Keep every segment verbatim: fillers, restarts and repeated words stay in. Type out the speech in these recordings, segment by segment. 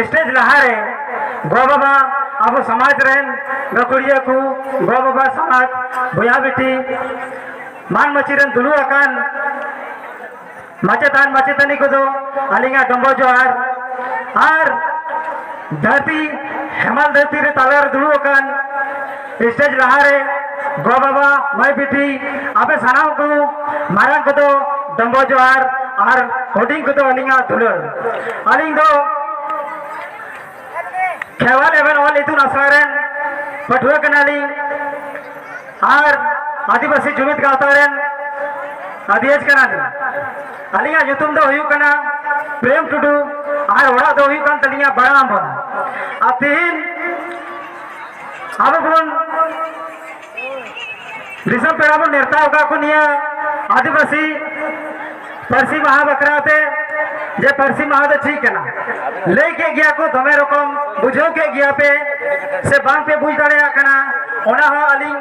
Stage ᱞᱟᱦᱟᱨᱮ ᱜᱚ ᱵᱟᱵᱟ, ᱟᱵᱚ ᱥᱚᱢᱟᱡᱽ ᱨᱮᱱ ᱜᱟᱹᱠᱷᱩᱲᱤᱭᱟᱹ ᱠᱚ, ᱜᱚ ᱵᱟᱵᱟ, ᱥᱚᱢᱟᱡᱽ, ᱵᱚᱭᱦᱟ ᱵᱤᱴᱤ, ᱢᱟᱱ ᱢᱟᱹᱪᱤ ᱨᱮᱱ ᱫᱩᱲᱩᱵ ᱟᱠᱟᱱ ᱢᱟᱪᱮᱛᱟᱱ ᱢᱟᱪᱮᱛᱟᱹᱱᱤ ᱠᱚᱫᱚ ᱟᱹᱞᱤᱧᱟᱜ ᱰᱚᱢᱵᱚ ᱡᱚᱦᱟᱨ᱾ ᱟᱨ ᱫᱷᱟᱹᱨᱛᱤ, ᱦᱮᱢᱟᱞ ᱫᱷᱟᱹᱨᱛᱤ ᱨᱮ ᱛᱟᱞᱟᱨᱮ ᱫᱩᱲᱩᱵ ᱟᱠᱟᱱ ᱥᱴᱮᱡᱽ ᱞᱟᱦᱟᱨᱮ ᱜᱚ ᱵᱟᱵᱟ, ᱢᱟᱹᱭ ᱵᱤᱴᱤ, ᱟᱯᱮ ᱥᱟᱱᱟᱢ ᱠᱚ, ᱢᱟᱨᱟᱝ ᱠᱚᱫᱚ ᱰᱚᱢᱵᱚ ᱡᱚᱦᱟᱨ ᱟᱨ ᱦᱩᱰᱤᱧ ᱠᱚᱫᱚ ᱟᱹᱞᱤᱧᱟᱜ ᱫᱩᱞᱟᱹᱲ᱾ ᱟᱹᱞᱤᱧ ᱫᱚ ᱠᱷᱮᱣᱟᱞ ᱮᱵᱷᱮᱱ ᱚᱞ ᱤᱛᱩᱱ ᱟᱥᱲᱟ ᱨᱮᱱ ᱯᱟᱹᱴᱷᱩᱣᱟᱹ ᱠᱟᱱᱟᱞᱤᱧ ᱟᱨ ᱟᱹᱫᱤᱵᱟᱹᱥᱤ ᱡᱩᱢᱤᱫ ᱜᱟᱶᱛᱟ ᱨᱮᱱ ᱟᱹᱫᱤᱭᱟᱹᱡᱽ ᱠᱟᱱᱟᱞᱤᱧ᱾ ᱟᱹᱞᱤᱧᱟᱜ ᱧᱩᱛᱩᱢ ᱫᱚ ᱦᱩᱭᱩᱜ ᱠᱟᱱᱟ ᱯᱨᱮᱢ ᱴᱩᱰᱩ ᱟᱨ ᱚᱲᱟᱜ ᱫᱚ ᱦᱩᱭᱩᱜ ᱠᱟᱱ ᱛᱟᱹᱞᱤᱧᱟ ᱵᱟᱲᱟᱢᱵᱚᱱ᱾ ᱟᱨ ᱛᱤᱦᱤᱧ ᱟᱵᱚ ᱵᱚᱱ ᱫᱤᱥᱚᱢ ᱯᱮᱲᱟ ᱵᱚᱱ ᱱᱮᱣᱛᱟ ᱟᱠᱟᱫ ᱠᱚ ᱱᱤᱭᱟᱹ ᱟᱹᱫᱤᱵᱟᱹᱥᱤ ᱯᱟᱹᱨᱥᱤ ᱢᱟᱦᱟ ᱵᱟᱠᱷᱨᱟ ᱛᱮ, ᱡᱮ ᱯᱟᱹᱨᱥᱤ ᱢᱟᱦᱟ ᱫᱚ ᱪᱮᱫ ᱠᱟᱱᱟ? ᱞᱟᱹᱭ ᱠᱮᱫ ᱜᱮᱭᱟ ᱠᱚ, ᱫᱚᱢᱮ ᱨᱚᱠᱚᱢ ᱵᱩᱡᱷᱟᱹᱣ ᱠᱮᱫ ᱜᱮᱭᱟ ᱯᱮ ᱥᱮ ᱵᱟᱝ ᱯᱮ ᱵᱩᱡᱽ ᱫᱟᱲᱮᱭᱟᱜ ᱠᱟᱱᱟ, ᱚᱱᱟ ᱦᱚᱸ ᱟᱹᱞᱤᱧ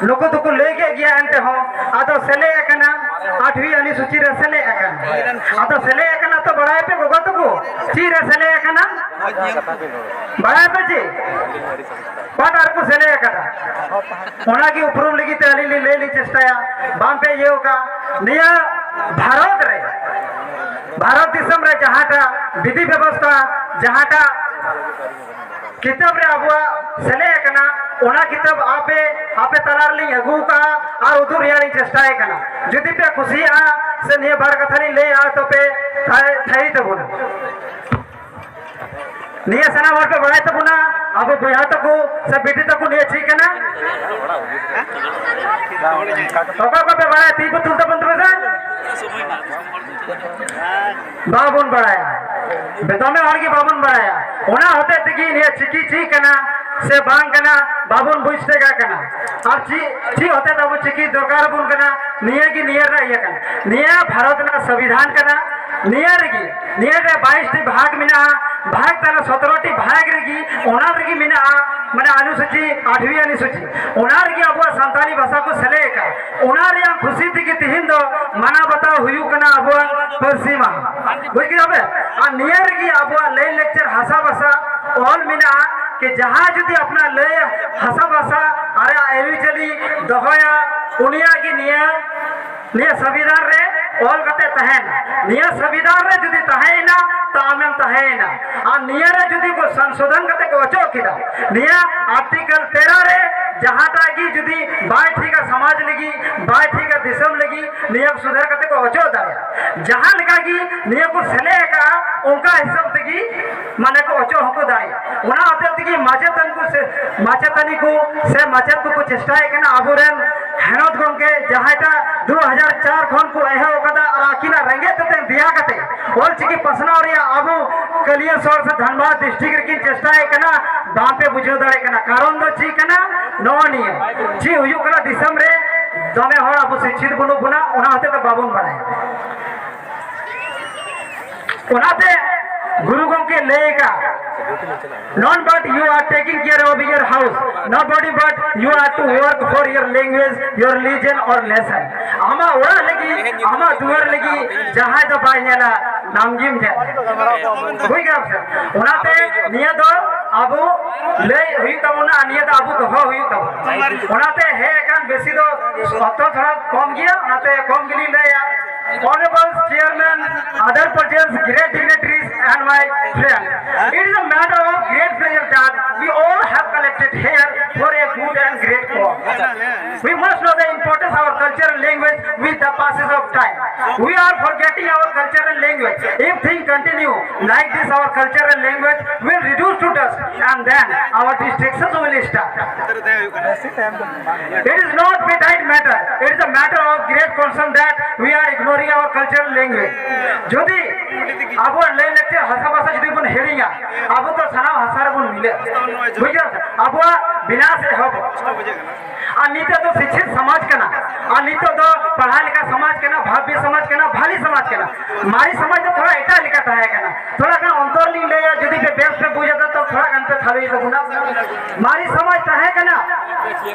ᱱᱩᱠᱩ ᱫᱚᱠᱚ ᱞᱟᱹᱭ ᱠᱮᱫ ᱜᱮᱭᱟ, ᱮᱱᱛᱮ ᱦᱚᱸ ᱟᱫᱚ ᱥᱮᱞᱮᱫ ᱟᱠᱟᱱᱟ ᱟᱴᱷᱣᱤ ᱚᱱᱩᱥᱩᱪᱤ ᱨᱮ ᱥᱮᱞᱮᱫ ᱟᱠᱟᱱᱟ᱾ ᱟᱫᱚ ᱥᱮᱞᱮᱫ ᱟᱠᱟᱱᱟ ᱛᱚ ᱵᱟᱲᱟᱭ ᱯᱮ ᱜᱚᱜᱚ ᱛᱟᱠᱚ, ᱪᱮᱫ ᱨᱮ ᱥᱮᱞᱮᱫ ᱟᱠᱟᱱᱟ? ᱵᱟᱲᱟᱭ ᱯᱮ ᱪᱮᱫ? ᱚᱠᱟᱴᱟᱜ ᱨᱮᱠᱚ ᱥᱮᱞᱮᱫ ᱟᱠᱟᱫᱟ? ᱚᱱᱟᱜᱮ ᱩᱯᱨᱩᱢ ᱞᱟᱹᱜᱤᱫ ᱛᱮ ᱟᱹᱞᱤᱧ ᱞᱤᱧ ᱞᱟᱹᱭ ᱞᱤᱧ ᱪᱮᱥᱴᱟᱭᱟ᱾ ᱵᱟᱝ ᱯᱮ ᱤᱭᱟᱹ ᱟᱠᱟᱫ ᱱᱤᱭᱟᱹ ᱵᱷᱟᱨᱚᱛ ᱨᱮ, ᱵᱷᱟᱨᱚᱛ ᱫᱤᱥᱚᱢ ᱨᱮ ᱡᱟᱦᱟᱸᱴᱟᱜ ᱵᱤᱫᱷᱤ ᱵᱮᱵᱚᱥᱛᱷᱟ, ᱡᱟᱦᱟᱸᱴᱟᱜ ᱠᱤᱛᱟᱹᱵ ᱨᱮ ᱟᱵᱚᱣᱟᱜ ᱥᱮᱞᱮᱫ ᱟᱠᱟᱱᱟ, ᱚᱱᱟ ᱠᱤᱛᱟᱹᱵ ᱟᱯᱮ, ᱟᱯᱮ ᱛᱟᱞᱟ ᱨᱮᱞᱤᱧ ᱟᱹᱜᱩ ᱟᱠᱟᱫᱼᱟ ᱟᱨ ᱩᱫᱩᱜ ᱨᱮᱭᱟᱜ ᱞᱤᱧ ᱪᱮᱥᱴᱟᱭ ᱠᱟᱱᱟ᱾ ᱡᱩᱫᱤ ᱯᱮ ᱠᱩᱥᱤᱭᱟᱜᱼᱟ ᱥᱮ ᱱᱤᱭᱟᱹ ᱵᱟᱨ ᱠᱟᱛᱷᱟ ᱞᱤᱧ ᱞᱟᱹᱭᱟ, ᱛᱚᱯᱮ ᱛᱷᱟᱭ, ᱛᱷᱟᱭᱤ ᱛᱟᱵᱚᱱᱟ᱾ ᱱᱤᱭᱟᱹ ᱥᱟᱱᱟᱢ ᱦᱚᱲ ᱯᱮ ᱵᱟᱲᱟᱭ ᱛᱟᱵᱚᱱᱟ, ᱟᱵᱚ ᱵᱚᱭᱦᱟ ᱛᱟᱠᱚ ᱥᱮ ᱵᱤᱴᱤ ᱛᱟᱠᱚ ᱱᱤᱭᱟᱹ ᱪᱮᱫ ᱠᱟᱱᱟ? ᱚᱠᱚᱭ ᱚᱠᱚᱭ ᱯᱮ ᱵᱟᱲᱟᱭᱟ, ᱛᱤ ᱠᱚ ᱛᱩᱞ ᱛᱟᱵᱚᱱ ᱛᱚᱵᱮ ᱥᱮ᱾ ᱵᱟᱵᱚᱱ ᱵᱟᱲᱟᱭᱟ, ᱫᱚᱢᱮ ᱦᱚᱲ ᱜᱮ ᱵᱟᱵᱚᱱ ᱵᱟᱲᱟᱭᱟ᱾ ᱚᱱᱟ ᱦᱚᱛᱮᱡ ᱛᱮᱜᱮ ᱱᱤᱭᱟᱹ ᱪᱤᱠᱤ ᱪᱮᱫ ᱠᱟᱱᱟ ᱥᱮ ᱵᱟᱝ ᱠᱟᱱᱟ, ᱵᱟᱵᱚᱱ ᱵᱩᱡᱽ ᱴᱷᱤᱠᱟᱜ ᱠᱟᱱᱟ᱾ ᱟᱨ ᱪᱮᱫ, ᱪᱮᱫ ᱦᱚᱛᱮᱡ ᱛᱮ ᱟᱵᱚ ᱪᱤᱠᱤ ᱫᱚᱨᱠᱟᱨ ᱟᱵᱚᱱ ᱠᱟᱱᱟ, ᱱᱤᱭᱟᱹ ᱜᱮ ᱱᱤᱭᱟᱹ ᱨᱮᱱᱟᱜ ᱤᱭᱟᱹ ᱠᱟᱱᱟ᱾ ᱱᱤᱭᱟᱹ ᱵᱷᱟᱨᱚᱛ ᱨᱮᱱᱟᱜ ᱥᱚᱝᱵᱤᱫᱷᱟᱱ ᱠᱟᱱᱟ, ᱱᱤᱭᱟᱹ ᱨᱮᱜᱮ, ᱱᱤᱭᱟᱹ ᱨᱮ ᱵᱟᱭᱤᱥ ᱴᱤ ᱵᱷᱟᱜᱽ ᱢᱮᱱᱟᱜᱼᱟ᱾ ᱵᱷᱟᱜᱽ ᱛᱟᱞᱮ ᱥᱚᱛᱨᱚ ᱴᱤ ᱵᱷᱟᱜᱽ ᱨᱮᱜᱮ, ᱚᱱᱟ ᱨᱮᱜᱮ ᱢᱮᱱᱟᱜᱼᱟ, ᱢᱟᱱᱮ ᱚᱱᱩᱥᱩᱪᱤ, ᱟᱴᱷᱣᱤ ᱚᱱᱩᱥᱩᱪᱤ, ᱚᱱᱟ ᱨᱮᱜᱮ ᱟᱵᱚᱣᱟᱜ ᱥᱟᱱᱛᱟᱲᱤ ᱵᱷᱟᱥᱟ ᱠᱚ ᱥᱮᱞᱮᱫ ᱟᱠᱟᱫ᱾ ᱚᱱᱟ ᱨᱮᱭᱟᱜ ᱠᱷᱩᱥᱤ ᱛᱮᱜᱮ ᱛᱤᱦᱤᱧ ᱫᱚ ᱢᱟᱱᱟᱣ ᱵᱟᱛᱟᱣ ᱦᱩᱭᱩᱜ ᱠᱟᱱᱟ ᱟᱵᱚᱣᱟᱜ ᱯᱟᱹᱨᱥᱤ ᱢᱟᱦᱟ᱾ ᱵᱩᱡᱽ ᱠᱮᱫᱟ ᱯᱮ? ᱟᱨ ᱱᱤᱭᱟᱹ ᱨᱮᱜᱮ ᱟᱵᱚᱣᱟᱜ ᱞᱟᱹᱭ ᱞᱟᱠᱪᱟᱨ ᱦᱟᱥᱟ ᱵᱷᱟᱥᱟ ᱚᱞ ᱢᱮᱱᱟᱜᱼᱟ, ᱠᱤ ᱡᱟᱦᱟᱸᱭ ᱡᱩᱫᱤ ᱟᱯᱱᱟᱨ ᱞᱟᱹᱭ ᱦᱟᱥᱟ ᱵᱷᱟᱥᱟ ᱟᱨ ᱟᱹᱨᱤᱪᱟᱹᱞᱤ ᱫᱚᱦᱚᱭᱟ, ᱩᱱᱤᱭᱟᱜ ᱜᱮ ᱱᱤᱭᱟᱹ ᱱᱤᱭᱟᱹ ᱥᱚᱝᱵᱤᱫᱷᱟᱱ ᱨᱮ ᱚᱞ ᱠᱟᱛᱮ ᱛᱟᱦᱮᱱᱟ᱾ ᱱᱤᱭᱟᱹ ᱥᱚᱝᱵᱤᱫᱷᱟᱱ ᱨᱮ ᱡᱩᱫᱤ ᱛᱟᱦᱮᱸᱭᱮᱱᱟ, ᱛᱚ ᱟᱢᱮᱢ ᱛᱟᱦᱮᱸᱭᱮᱱᱟ᱾ ᱟᱨ ᱱᱤᱭᱟᱹ ᱨᱮ ᱡᱩᱫᱤ ᱠᱚ ᱥᱚᱝᱥᱳᱫᱷᱚᱱ ᱠᱟᱛᱮ ᱠᱚ ᱚᱪᱚᱜ ᱠᱮᱫᱟ, ᱱᱤᱭᱟᱹ ᱟᱨᱴᱤᱠᱮᱞ ᱛᱮᱨᱚ ᱨᱮ ᱡᱟᱦᱟᱸᱴᱟᱜ ᱜᱮ ᱡᱩᱫᱤ ᱵᱟᱭ ᱴᱷᱤᱠᱟ ᱥᱚᱢᱟᱡᱽ ᱞᱟᱹᱜᱤᱫ, ᱵᱟᱭ ᱴᱷᱤᱠᱟ ᱫᱤᱥᱚᱢ ᱞᱟᱹᱜᱤᱫ, ᱱᱤᱭᱟᱹ ᱥᱩᱫᱷᱟᱹᱨ ᱠᱟᱛᱮ ᱠᱚ ᱚᱪᱚᱜ ᱫᱟᱲᱮᱭᱟᱜᱼᱟ᱾ ᱡᱟᱦᱟᱸ ᱞᱮᱠᱟ ᱜᱮ ᱱᱤᱭᱟᱹ ᱠᱚ ᱥᱮᱞᱮᱫ ᱟᱠᱟᱫᱼᱟ, ᱚᱱᱠᱟ ᱦᱤᱥᱟᱹᱵ ᱛᱮᱜᱮ ᱢᱟᱱᱮ ᱠᱚ ᱚᱪᱚᱜ ᱦᱚᱸᱠᱚ ᱫᱟᱲᱮᱭᱟᱜᱼᱟ᱾ ᱚᱱᱟ ᱦᱚᱛᱮᱡ ᱛᱮᱜᱮ ᱢᱟᱪᱮᱛᱟᱱ ᱠᱚ ᱥᱮ ᱢᱟᱪᱮᱛᱟᱹᱱᱤ ᱠᱚ ᱥᱮ ᱢᱟᱪᱮᱛ ᱠᱚᱠᱚ ᱪᱮᱥᱴᱟᱭᱮᱫ ᱠᱟᱱᱟ, ᱟᱵᱚᱨᱮᱱ ᱦᱮᱱᱚᱛ ᱜᱚᱢᱠᱮ ᱡᱟᱦᱟᱸᱭᱴᱟᱜ ᱫᱩ ᱦᱟᱡᱟᱨ ᱪᱟᱨ ᱠᱷᱚᱱ ᱠᱚ ᱮᱦᱚᱵ ᱟᱠᱟᱫᱟ ᱟᱨ ᱟᱹᱠᱤᱱᱟᱜ ᱨᱮᱸᱜᱮᱡ ᱛᱮᱛᱮ ᱫᱮᱭᱟ ᱠᱟᱛᱮ ᱚᱞᱪᱤᱠᱤ ᱯᱟᱥᱱᱟᱣ ᱨᱮᱭᱟᱜ ᱟᱵᱚ ᱠᱟᱹᱞᱤᱭᱟᱹ ᱥᱚᱦᱚᱨ ᱥᱮ ᱫᱷᱟᱱᱵᱟᱫᱽ ᱰᱤᱥᱴᱨᱤᱠᱴ ᱨᱮᱠᱤᱱ ᱪᱮᱥᱴᱟᱭᱮᱫ ᱠᱟᱱᱟ, ᱵᱟᱝᱯᱮ ᱵᱩᱡᱷᱟᱹᱣ ᱫᱟᱲᱮᱭᱟᱜ ᱠᱟᱱᱟ᱾ ᱠᱟᱨᱚᱱ ᱫᱚ ᱪᱮᱫ ᱠᱟᱱᱟ? ᱱᱚᱜᱼᱚ ᱱᱤᱭᱟᱹ ᱪᱮᱫ ᱦᱩᱭᱩᱜ ᱠᱟᱱᱟ, ᱫᱤᱥᱚᱢ ᱨᱮ ᱫᱚᱢᱮ ᱦᱚᱲ ᱟᱵᱚ ᱥᱤᱠᱪᱷᱤᱛ ᱵᱟᱹᱱᱩᱜ ᱵᱚᱱᱟ, ᱚᱱᱟ ᱦᱚᱛᱮᱡ ᱛᱮ ᱵᱟᱵᱚᱱ ᱵᱟᱲᱟᱭᱟ᱾ ᱚᱱᱟᱛᱮ ᱜᱩᱨᱩ ᱜᱚᱢᱠᱮ ᱞᱟᱹᱭ ᱟᱠᱟᱫ, "None but you are taking care of your house, nobody but you are to work for your language, your religion or nation." ᱟᱢᱟᱜ ᱚᱲᱟᱜ ᱞᱟᱹᱜᱤᱫ, ᱟᱢᱟᱜ ᱫᱩᱣᱟᱹᱨ ᱞᱟᱹᱜᱤᱫ ᱡᱟᱦᱟᱸᱭ ᱫᱚ ᱵᱟᱭ ᱧᱮᱞᱟ, ᱱᱟᱢᱜᱮᱢ ᱧᱮᱞᱟ᱾ ᱵᱩᱡᱽ ᱠᱮᱫᱟᱢ ᱥᱮ? ᱚᱱᱟᱛᱮ ᱱᱤᱭᱟᱹ ᱫᱚ ᱟᱵᱚ ᱞᱟᱹᱭ ᱦᱩᱭᱩᱜ ᱛᱟᱵᱚᱱᱟ ᱟᱨ ᱱᱤᱭᱟᱹ ᱫᱚ ᱟᱵᱚ ᱫᱚᱦᱚ ᱦᱩᱭᱩᱜ ᱛᱟᱵᱚᱱᱟ᱾ ᱚᱱᱟᱛᱮ ᱦᱮᱡ ᱟᱠᱟᱱ ᱵᱮᱥᱤ ᱫᱚ ᱚᱠᱛᱚ ᱛᱷᱚᱲᱟ ᱠᱚᱢ ᱜᱮᱭᱟ, ᱚᱱᱟᱛᱮ ᱠᱚᱢ ᱜᱮᱞᱤᱧ ᱞᱟᱹᱭᱟ᱾ Honorable Chairman, other present, great dignitaries and my friends, it is a matter of great pleasure that we all have collected here for a good and great cause. We must know the importance of our culture and language with the passage of time. We are forgetting our culture and language. If things continue like this, our culture and language will reduce to dust, and then our destructions will start. It is not petty matter. It is a matter of great concern that we are ignoring our culture and language. ᱡᱩᱫᱤ ᱟᱵᱚᱣᱟᱜ ᱞᱟᱹᱭ ᱞᱟᱠᱪᱟᱨ ᱦᱟᱥᱟ ᱵᱷᱟᱥᱟ ᱡᱩᱫᱤ ᱵᱚᱱ ᱦᱤᱲᱤᱧᱟ, ᱟᱵᱚ ᱫᱚ ᱥᱟᱱᱟᱢ ᱦᱟᱥᱟ ᱨᱮᱵᱚᱱ ᱢᱤᱞᱟᱹᱜᱼᱟ᱾ ᱵᱩᱡᱷᱟᱹᱣ? ᱟᱵᱚᱣᱟᱜ ᱵᱤᱱᱟᱥ ᱮᱦᱚᱵᱚᱜᱼᱟ᱾ ᱟᱨ ᱱᱤᱛᱚᱜ ᱫᱚ ᱥᱤᱪᱪᱷᱤᱛ ᱥᱚᱢᱟᱡᱽ ᱠᱟᱱᱟ, ᱟᱨ ᱱᱤᱛᱚᱜ ᱫᱚ ᱯᱟᱲᱦᱟᱣ ᱞᱮᱠᱟ ᱥᱚᱢᱟᱡᱽ ᱥᱚᱢᱟᱡᱽ ᱠᱟᱱᱟ, ᱵᱷᱟᱵᱽᱵᱤ ᱥᱚᱢᱟᱡᱽ ᱠᱟᱱᱟ, ᱵᱷᱟᱞᱤ ᱥᱚᱢᱟᱡᱽ ᱠᱟᱱᱟ᱾ ᱢᱟᱨᱮ ᱥᱚᱢᱟᱡᱽ ᱫᱚ ᱛᱷᱚᱲᱟ ᱮᱴᱟᱜ ᱞᱮᱠᱟ ᱛᱟᱦᱮᱸ ᱠᱟᱱᱟ᱾ ᱛᱷᱚᱲᱟ ᱜᱟᱱ ᱚᱱᱛᱚᱨ ᱞᱤᱧ ᱞᱟᱹᱭᱟ, ᱡᱩᱫᱤ ᱯᱮ ᱵᱮᱥ ᱯᱮ ᱵᱩᱡᱟ ᱛᱚ ᱛᱷᱚᱲᱟ ᱜᱟᱱ ᱯᱮ ᱛᱷᱟᱞᱩᱭ ᱛᱟᱵᱚᱱᱟ᱾ ᱢᱟᱨᱮ ᱥᱚᱢᱟᱡᱽ ᱛᱟᱦᱮᱸ ᱠᱟᱱᱟ,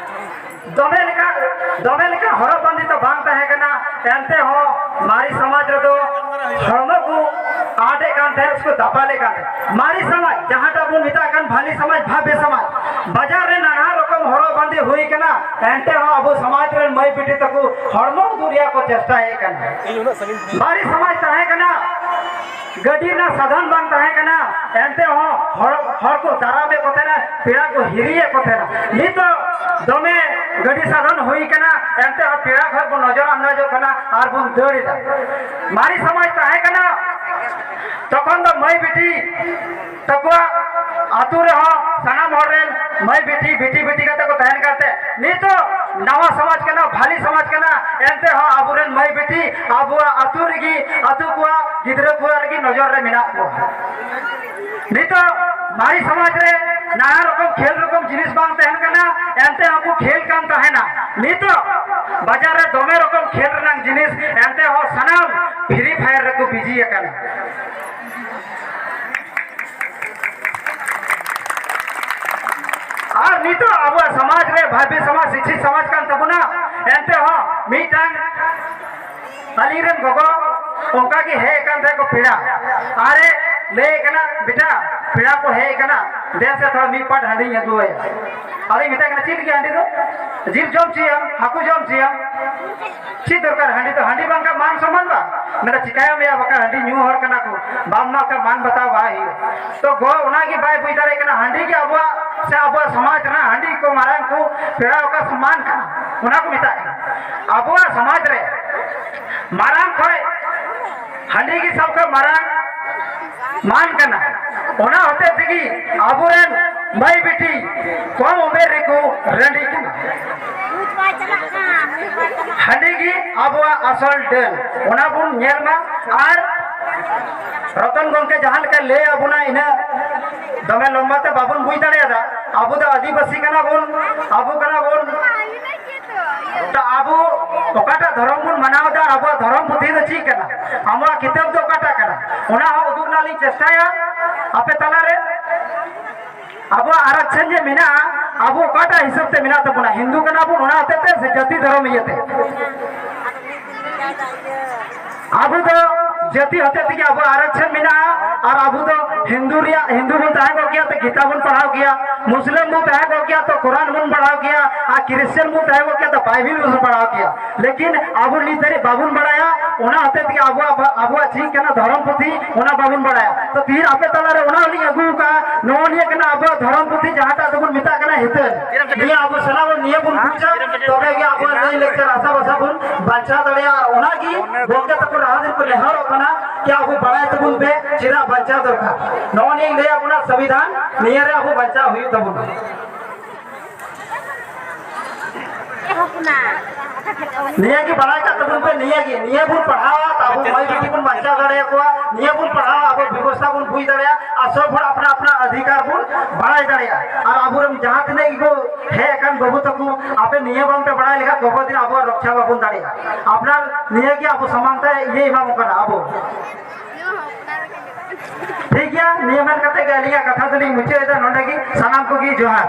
ᱫᱚᱢᱮ ᱞᱮᱠᱟ, ᱫᱚᱢᱮ ᱞᱮᱠᱟ ᱦᱚᱨᱚᱜ ᱵᱟᱸᱫᱮ ᱫᱚ ᱵᱟᱝ ᱛᱟᱦᱮᱸ ᱠᱟᱱᱟ᱾ ᱮᱱᱛᱮ ᱦᱚᱸ ᱢᱟᱨᱮ ᱥᱚᱢᱟᱡᱽ ᱨᱮᱫᱚ ᱦᱚᱲᱢᱚ ᱠᱚ ᱟᱴᱮᱫ ᱠᱟᱱ ᱛᱟᱦᱮᱸᱫ, ᱥᱮᱠᱚ ᱫᱟᱯᱟᱞᱮᱫ ᱠᱟᱱ ᱛᱟᱦᱮᱸᱫ᱾ ᱢᱟᱨᱮ ᱥᱚᱢᱟᱡᱽ, ᱡᱟᱦᱟᱸᱴᱟᱜ ᱵᱚᱱ ᱢᱮᱛᱟᱜ ᱠᱟᱱ ᱵᱷᱟᱞᱮ ᱥᱚᱢᱟᱡᱽ, ᱵᱷᱟᱵᱮ ᱥᱚᱢᱟᱡᱽ, ᱵᱟᱡᱟᱨ ᱨᱮ ᱱᱟᱱᱟ ᱨᱚᱠᱚᱢ ᱦᱚᱨᱚᱜ ᱵᱟᱸᱫᱮ ᱦᱩᱭ ᱠᱟᱱᱟ, ᱮᱱᱛᱮ ᱦᱚᱸ ᱟᱵᱚ ᱥᱚᱢᱟᱡᱽ ᱨᱮᱱ ᱢᱟᱹᱭ ᱵᱤᱴᱤ ᱛᱟᱠᱚ ᱦᱚᱲᱢᱚ ᱩᱫᱩᱜ ᱨᱮᱭᱟᱜ ᱠᱚ ᱪᱮᱥᱴᱟᱭᱮᱫ ᱠᱟᱱᱟ᱾ ᱢᱟᱨᱮ ᱥᱚᱢᱟᱡᱽ ᱛᱟᱦᱮᱸ ᱠᱟᱱᱟ, ᱜᱟᱹᱰᱤ ᱨᱮᱱᱟᱜ ᱥᱟᱫᱷᱚᱱ ᱵᱟᱝ ᱛᱟᱦᱮᱸ ᱠᱟᱱᱟ, ᱮᱱᱛᱮ ᱦᱚᱸ ᱦᱚᱲ, ᱦᱚᱲ ᱠᱚ ᱫᱟᱨᱟᱢᱮᱫ ᱠᱚ ᱛᱟᱦᱮᱱᱟ, ᱯᱮᱲᱟ ᱠᱚ ᱦᱤᱨᱤᱭᱮᱫ ᱠᱚ ᱛᱟᱦᱮᱱᱟ᱾ ᱱᱤᱛᱚᱜ ᱫᱚᱢᱮ ᱜᱟᱹᱰᱤ ᱥᱟᱫᱷᱚᱱ ᱦᱩᱭ ᱠᱟᱱᱟ, ᱮᱱᱛᱮ ᱦᱚᱸ ᱯᱮᱲᱟ ᱠᱷᱚᱱ ᱵᱚᱱ ᱱᱚᱡᱚᱨ ᱟᱱᱫᱟᱡᱚᱜ ᱠᱟᱱᱟ ᱟᱨ ᱵᱚᱱ ᱫᱟᱹᱲ ᱮᱫᱟ᱾ ᱢᱟᱨᱮ ᱥᱚᱢᱟᱡᱽ ᱛᱟᱦᱮᱸ ᱠᱟᱱᱟ, ᱛᱚᱠᱷᱚᱱ ᱫᱚ ᱢᱟᱹᱭ ᱵᱤᱴᱤ ᱛᱟᱠᱚᱣᱟᱜ ᱟᱹᱛᱩ ᱨᱮᱦᱚᱸ ᱥᱟᱱᱟᱢ ᱦᱚᱲ ᱨᱮᱱ ᱢᱟᱹᱭ ᱵᱤᱴᱤ, ᱵᱤᱴᱤ ᱵᱤᱴᱤ ᱠᱟᱛᱮ ᱠᱚ ᱛᱟᱦᱮᱱ ᱠᱟᱱ ᱛᱮ, ᱱᱤᱛᱚᱜ ᱱᱟᱣᱟ ᱥᱚᱢᱟᱡᱽ ᱠᱟᱱᱟ, ᱵᱷᱟᱞᱤ ᱥᱚᱢᱟᱡᱽ ᱠᱟᱱᱟ, ᱮᱱᱛᱮ ᱦᱚᱸ ᱟᱵᱚᱨᱮᱱ ᱢᱟᱹᱭ ᱵᱤᱴᱤ ᱟᱵᱚᱣᱟᱜ ᱟᱹᱛᱩ ᱨᱮᱜᱮ, ᱟᱹᱛᱩ ᱠᱚᱣᱟᱜ ᱜᱤᱫᱽᱨᱟᱹ ᱠᱚᱣᱟᱜ ᱨᱮᱜᱮ ᱱᱚᱡᱚᱨ ᱨᱮ ᱢᱮᱱᱟᱜ ᱠᱚᱣᱟ᱾ ᱱᱤᱛᱚᱜ ᱢᱟᱨᱮ ᱥᱚᱢᱟᱡᱽ ᱨᱮ ᱱᱟᱱᱟ ᱨᱚᱠᱚᱢ ᱠᱷᱮᱞ ᱨᱚᱠᱚᱢ ᱡᱤᱱᱤᱥ ᱵᱟᱝ ᱛᱟᱦᱮᱱ ᱠᱟᱱᱟ, ᱮᱱᱛᱮ ᱦᱚᱸᱠᱚ ᱠᱷᱮᱞ ᱠᱟᱱ ᱛᱟᱦᱮᱱᱟ᱾ ᱱᱤᱛᱚᱜ ᱵᱟᱡᱟᱨ ᱨᱮ ᱫᱚᱢᱮ ᱨᱚᱠᱚᱢ ᱠᱷᱮᱞ ᱨᱮᱱᱟᱜ ᱡᱤᱱᱤᱥ, ᱮᱱᱛᱮ ᱦᱚᱸ ᱥᱟᱱᱟᱢ Free Fire ᱨᱮᱠᱚ ᱵᱤᱡᱤ ᱟᱠᱟᱱᱟ᱾ ᱟᱨ ᱱᱤᱛᱚᱜ ᱟᱵᱚᱣᱟᱜ ᱥᱚᱢᱟᱡᱽ ᱨᱮ ᱵᱷᱟᱵᱤ ᱥᱚᱢᱟᱡᱽ, ᱥᱤᱠᱠᱷᱤᱛ ᱥᱚᱢᱟᱡᱽ ᱠᱟᱱ ᱛᱟᱵᱚᱱᱟ, ᱮᱱᱛᱮ ᱦᱚᱸ ᱢᱤᱫᱴᱟᱝ ᱟᱹᱞᱤᱧ ᱨᱮᱱ ᱜᱚᱜᱚ ᱚᱱᱠᱟ ᱜᱮ ᱦᱮᱡ ᱟᱠᱟᱱ ᱛᱟᱦᱮᱸ ᱠᱚ ᱯᱮᱲᱟ, ᱟᱨᱮ ᱞᱟᱹᱭ ᱠᱟᱱᱟ, "ᱵᱮᱴᱟ, ᱯᱮᱲᱟ ᱠᱚ ᱦᱮᱡ ᱟᱠᱟᱱᱟ, ᱫᱮᱱ ᱥᱮ ᱛᱷᱚᱲᱟ ᱢᱤᱫ ᱯᱟᱴ ᱦᱟᱺᱰᱤᱧ ᱟᱹᱜᱩᱣᱟᱭᱟ᱾" ᱟᱫᱚᱧ ᱢᱮᱛᱟᱭ ᱠᱟᱱᱟ, "ᱪᱮᱫ ᱞᱟᱹᱜᱤᱫ ᱦᱟᱺᱰᱤ ᱫᱚ? ᱡᱤᱞ ᱡᱚᱢ ᱪᱚᱭᱟᱢ, ᱦᱟᱹᱠᱩ ᱡᱚᱢ ᱪᱚᱭᱟᱢ, ᱪᱮᱫ ᱫᱚᱨᱠᱟᱨ ᱦᱟᱺᱰᱤ ᱫᱚ? ᱦᱟᱺᱰᱤ ᱵᱟᱝᱠᱷᱟᱱ ᱢᱟᱱ ᱥᱚᱢᱢᱟᱱ ᱵᱟᱝ?" ᱢᱮᱱᱟ, "ᱪᱤᱠᱟᱹᱭᱟᱢ ᱭᱟ, ᱵᱟᱠᱷᱟᱱ ᱦᱟᱺᱰᱤ ᱧᱩ ᱦᱚᱲ ᱠᱟᱱᱟ ᱠᱚ, ᱵᱟᱢ ᱮᱢᱟᱜ ᱠᱷᱟᱱ ᱢᱟᱱ ᱵᱟᱛᱟᱣ ᱵᱟᱭ ᱦᱩᱭᱩᱜᱼᱟ᱾" ᱛᱚ ᱜᱚ ᱚᱱᱟᱜᱮ ᱵᱟᱭ ᱵᱩᱡᱽ ᱫᱟᱲᱮᱭᱟᱜ ᱠᱟᱱᱟ, ᱦᱟᱺᱰᱤ ᱜᱮ ᱟᱵᱚᱣᱟᱜ ᱥᱮ ᱟᱵᱚᱣᱟᱜ ᱥᱚᱢᱟᱡᱽ ᱨᱮᱱᱟᱜ ᱦᱟᱺᱰᱤ ᱠᱚ ᱢᱟᱨᱟᱝ ᱠᱚ ᱯᱮᱲᱟ ᱚᱠᱟ ᱥᱚᱢᱢᱟᱱ ᱠᱟᱱᱟ, ᱚᱱᱟ ᱠᱚ ᱢᱮᱛᱟᱜ ᱠᱟᱱᱟ᱾ ᱟᱵᱚᱣᱟᱜ ᱥᱚᱢᱟᱡᱽ ᱨᱮ ᱢᱟᱨᱟᱝ ᱠᱷᱚᱡ ᱦᱟᱺᱰᱤ ᱜᱮ ᱥᱟᱵ ᱠᱟᱜ ᱢᱟᱨᱟᱝ ᱢᱟᱱ ᱠᱟᱱᱟ᱾ ᱚᱱᱟ ᱦᱚᱛᱮ ᱛᱮᱜᱮ ᱟᱵᱚᱨᱮᱱ ᱢᱟᱹᱭ ᱵᱤᱴᱤ ᱠᱚᱢ ᱩᱢᱮᱨ ᱨᱮᱠᱚ ᱨᱟᱺᱰᱤ ᱠᱟᱱᱟ᱾ ᱦᱟᱺᱰᱤ ᱜᱮ ᱟᱵᱚᱣᱟᱜ ᱟᱥᱚᱞ ᱰᱟᱹᱱ, ᱚᱱᱟ ᱵᱚᱱ ᱧᱮᱞ ᱢᱟ᱾ ᱟᱨ ᱨᱚᱛᱚᱱ ᱜᱚᱢᱠᱮ ᱡᱟᱦᱟᱸ ᱞᱮᱠᱟᱭ ᱞᱟᱹᱭ ᱟᱵᱚᱱᱟ, ᱤᱱᱟᱹᱜ ᱫᱚᱢᱮ ᱞᱚᱢᱵᱟ ᱛᱮ ᱵᱟᱵᱚᱱ ᱵᱩᱡᱽ ᱫᱟᱲᱮᱭᱟᱫᱟ᱾ ᱟᱵᱚ ᱫᱚ ᱟᱹᱫᱤᱵᱟᱹᱥᱤ ᱠᱟᱱᱟ ᱵᱚᱱ, ᱟᱵᱚ ᱠᱟᱱᱟ ᱵᱚᱱ᱾ ᱛᱚ ᱟᱵᱚ ᱚᱠᱟᱴᱟᱜ ᱫᱷᱚᱨᱚᱢ ᱵᱚᱱ ᱢᱟᱱᱟᱣ ᱮᱫᱟ, ᱪᱮᱫ ᱠᱟᱱᱟ, ᱟᱢᱟᱜ ᱠᱤᱛᱟᱹᱵ ᱫᱚ ᱚᱠᱟᱴᱟᱜ ᱠᱟᱱᱟ, ᱚᱱᱟ ᱦᱚᱸ ᱩᱫᱩᱜ ᱨᱮᱱᱟᱜ ᱞᱤᱧ ᱪᱮᱥᱴᱟᱭᱟ ᱟᱯᱮ ᱛᱟᱞᱟᱨᱮ᱾ ᱟᱵᱚᱣᱟᱜ ᱟᱨᱟᱠᱪᱷᱚᱱ ᱡᱮ ᱢᱮᱱᱟᱜᱼᱟ, ᱟᱵᱚ ᱚᱠᱟᱴᱟᱜ ᱦᱤᱥᱟᱹᱵ ᱛᱮ ᱢᱮᱱᱟᱜ ᱛᱟᱵᱚᱱᱟ, ᱦᱤᱱᱫᱩ ᱠᱟᱱᱟ ᱵᱚᱱ ᱚᱱᱟ ᱦᱚᱛᱮᱡ ᱛᱮ ᱥᱮ ᱡᱟᱹᱛᱤ ᱫᱷᱚᱨᱚᱢ ᱤᱭᱟᱹᱛᱮ? ᱟᱵᱚ ᱫᱚ ᱡᱟᱹᱛᱤ ᱦᱚᱛᱮᱡ ᱛᱮᱜᱮ ᱟᱵᱚᱣᱟᱜ ᱟᱨᱟᱠᱪᱷᱚᱱ ᱢᱮᱱᱟᱜᱼᱟ᱾ ᱟᱨ ᱟᱵᱚ ᱫᱚ ᱦᱤᱱᱫᱩ ᱨᱮᱭᱟᱜ, ᱦᱤᱱᱫᱩ ᱵᱚᱱ ᱛᱟᱦᱮᱸ ᱠᱚᱜ ᱜᱮᱭᱟ ᱛᱚ ᱜᱤᱛᱟ ᱵᱚᱱ ᱯᱟᱲᱦᱟᱣ ᱜᱮᱭᱟ, ᱢᱩᱥᱞᱤᱢ ᱵᱚᱱ ᱛᱟᱦᱮᱸ ᱠᱚᱜ ᱜᱮᱭᱟ ᱛᱚ ᱠᱳᱨᱟᱱ ᱵᱚᱱ ᱯᱟᱲᱦᱟᱣ ᱜᱮᱭᱟ, ᱟᱨ ᱠᱨᱤᱥᱪᱟᱱ ᱵᱚᱱ ᱛᱟᱦᱮᱸ ᱠᱚᱜ ᱜᱮᱭᱟ ᱛᱚ ᱵᱟᱭᱵᱮᱞ ᱵᱚᱱ ᱯᱟᱲᱦᱟᱣ ᱜᱮᱭᱟ᱾ ᱞᱮᱠᱤᱱ ᱟᱵᱚ ᱱᱤᱛ ᱫᱷᱟᱹᱨᱤᱡ ᱵᱟᱵᱚᱱ ᱵᱟᱲᱟᱭᱟ, ᱚᱱᱟ ᱦᱚᱛᱮᱡ ᱛᱮᱜᱮ ᱟᱵᱚᱣᱟᱜ, ᱟᱵᱚᱣᱟᱜ ᱪᱮᱫ ᱠᱟᱱᱟ ᱫᱷᱚᱨᱚᱢ ᱯᱩᱛᱷᱤ, ᱚᱱᱟ ᱵᱟᱵᱚᱱ ᱵᱟᱲᱟᱭᱟ᱾ ᱛᱚ ᱛᱤᱦᱤᱧ ᱟᱯᱮ ᱛᱟᱞᱟᱨᱮ ᱚᱱᱟ ᱦᱚᱸᱞᱤᱧ ᱟᱹᱜᱩ ᱟᱠᱟᱫᱼᱟ, ᱱᱚᱜᱼᱚ ᱱᱤᱭᱟᱹ ᱠᱟᱱᱟ ᱟᱵᱚᱣᱟᱜ ᱫᱷᱚᱨᱚᱢ ᱯᱩᱛᱷᱤ, ᱡᱟᱦᱟᱸᱴᱟᱜ ᱫᱚᱵᱚᱱ ᱢᱮᱛᱟᱜ ᱠᱟᱱᱟ ᱦᱤᱛᱟᱹᱞ᱾ ᱱᱤᱭᱟᱹ ᱟᱵᱚ ᱥᱟᱱᱟᱢ ᱦᱚᱲ ᱱᱤᱭᱟᱹ ᱵᱚᱱ ᱵᱩᱡᱟ, ᱛᱚᱵᱮ ᱜᱮ ᱟᱵᱚᱣᱟᱜ ᱞᱟᱹᱭ ᱞᱟᱠᱪᱟᱨ ᱟᱥᱟ ᱵᱷᱟᱥᱟ ᱵᱚᱱ ᱵᱟᱧᱪᱟᱣ ᱫᱟᱲᱮᱭᱟᱜᱼᱟ᱾ ᱟᱨ ᱚᱱᱟᱜᱮ ᱜᱚᱢᱠᱮ ᱛᱟᱠᱚ ᱞᱟᱦᱟ ᱫᱤᱱ ᱠᱚ ᱱᱮᱦᱚᱨᱚᱜ ᱠᱟᱱᱟ ᱠᱤ ᱟᱵᱚ ᱵᱟᱲᱟᱭ ᱛᱟᱵᱚᱱ ᱯᱮ ᱪᱮᱫᱟᱜ ᱵᱟᱧᱪᱟᱣ ᱫᱚᱨᱠᱟᱨ᱾ ᱱᱚᱜᱼᱚ ᱱᱤᱭᱟᱹᱧ ᱞᱟᱹᱭ ᱟᱵᱚᱱᱟ ᱥᱚᱝᱵᱤᱫᱷᱟᱱ, ᱱᱤᱭᱟᱹ ᱨᱮ ᱟᱵᱚ ᱵᱟᱧᱪᱟᱣ ᱦᱩᱭᱩᱜ ᱛᱟᱵᱚᱱᱟ᱾ ᱱᱤᱭᱟᱹ ᱜᱮ ᱵᱟᱲᱟᱭ ᱠᱟᱜ ᱛᱟᱵᱚᱱ ᱯᱮ, ᱱᱤᱭᱟᱹ ᱜᱮ, ᱱᱤᱭᱟᱹ ᱵᱚᱱ ᱯᱟᱲᱦᱟᱣᱟ, ᱛᱚ ᱟᱵᱚ ᱢᱟᱹᱭ ᱵᱤᱴᱤ ᱵᱚᱱ ᱵᱟᱧᱪᱟᱣ ᱫᱟᱲᱮᱭᱟᱠᱚᱣᱟ, ᱱᱤᱭᱟᱹ ᱵᱚᱱ ᱯᱟᱲᱦᱟᱣᱟ, ᱟᱵᱚ ᱵᱮᱵᱚᱥᱛᱷᱟ ᱵᱚᱱ ᱵᱩᱡᱽ ᱫᱟᱲᱮᱭᱟᱜᱼᱟ, ᱟᱨ ᱥᱚᱵ ᱦᱚᱲ ᱟᱯᱱᱟ ᱟᱯᱱᱟ ᱚᱫᱷᱤᱠᱟᱨ ᱵᱚᱱ ᱵᱟᱲᱟᱭ ᱫᱟᱲᱮᱭᱟᱜᱼᱟ᱾ ᱟᱨ ᱟᱵᱚᱨᱮᱱ ᱡᱟᱦᱟᱸ ᱛᱤᱱᱟᱹᱜ ᱜᱮᱠᱚ ᱦᱮᱡ ᱟᱠᱟᱱ ᱵᱟᱹᱵᱩ ᱛᱟᱠᱚ, ᱟᱯᱮ ᱱᱤᱭᱟᱹ ᱵᱟᱝ ᱯᱮ ᱵᱟᱲᱟᱭ ᱞᱮᱠᱷᱟᱱ ᱜᱚᱜᱚ ᱫᱤᱱ ᱟᱵᱚᱣᱟᱜ ᱨᱚᱠᱷᱟ ᱵᱟᱵᱚᱱ ᱫᱟᱲᱮᱭᱟᱜᱼᱟ᱾ ᱟᱯᱱᱟᱨ ᱱᱤᱭᱟᱹ ᱜᱮ ᱟᱵᱚ ᱥᱟᱢᱟᱝ ᱛᱮ ᱤᱭᱟᱹ ᱮᱢᱟ ᱵᱚᱱ ᱠᱟᱱᱟ ᱟᱵᱚ᱾ ᱴᱷᱤᱠ ᱜᱮᱭᱟ, ᱱᱤᱭᱟᱹ ᱢᱮᱱ ᱠᱟᱛᱮ ᱜᱮ ᱟᱹᱞᱤᱧᱟᱜ ᱠᱟᱛᱷᱟ ᱫᱚᱞᱤᱧ ᱢᱩᱪᱟᱹᱫ ᱮᱫᱟ ᱱᱚᱰᱮ ᱜᱮ᱾ ᱥᱟᱱᱟᱢ ᱠᱚᱜᱮ ᱡᱚᱦᱟᱨ᱾